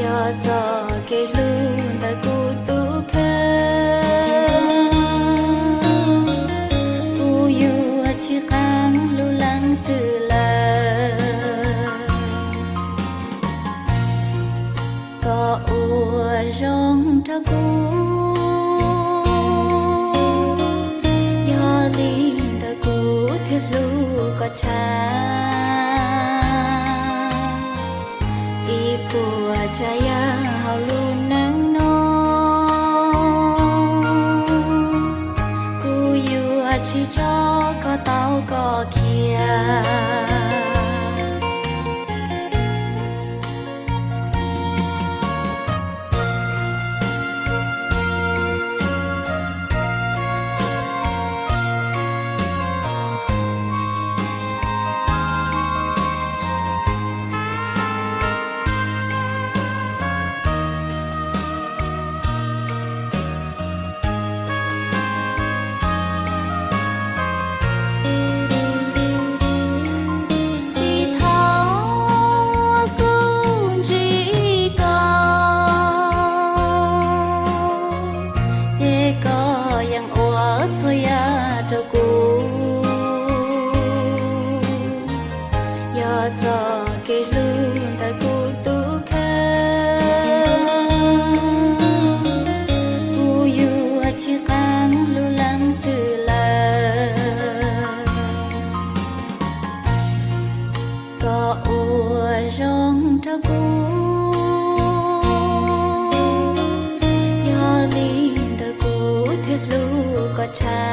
Yog txoj kev hlub ntawm kuv tus kheej, kuv yuav tsis qee lub leej twg lawm. Koj ua zoo rau kuv, yog li ntawd kuv thiaj hlub koj tshaj ib puas tsav yam hauv lub neej no. Kuv yuav tsis tso koj tau koj khiav. Txij thaum kuv ntsib koj, ces koj yeej ua txhua yam rau kuv. Yog txoj kev hlub ntawm kuv tus kheej, kuv yuav tsis qee lub leej twg lawm. Koj ua zoo rau kuv, yog li ntawd kuv thiaj hlub koj tshaj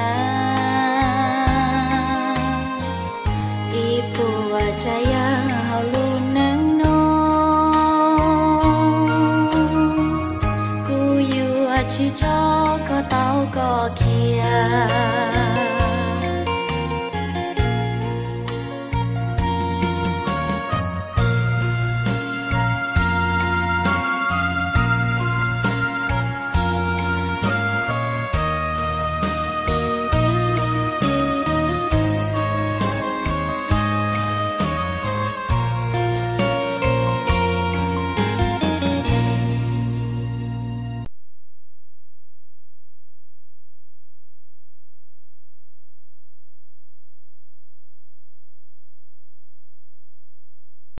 ib puas tsav yam hauv lub neej no. Kuv yuav tsis tso koj tau koj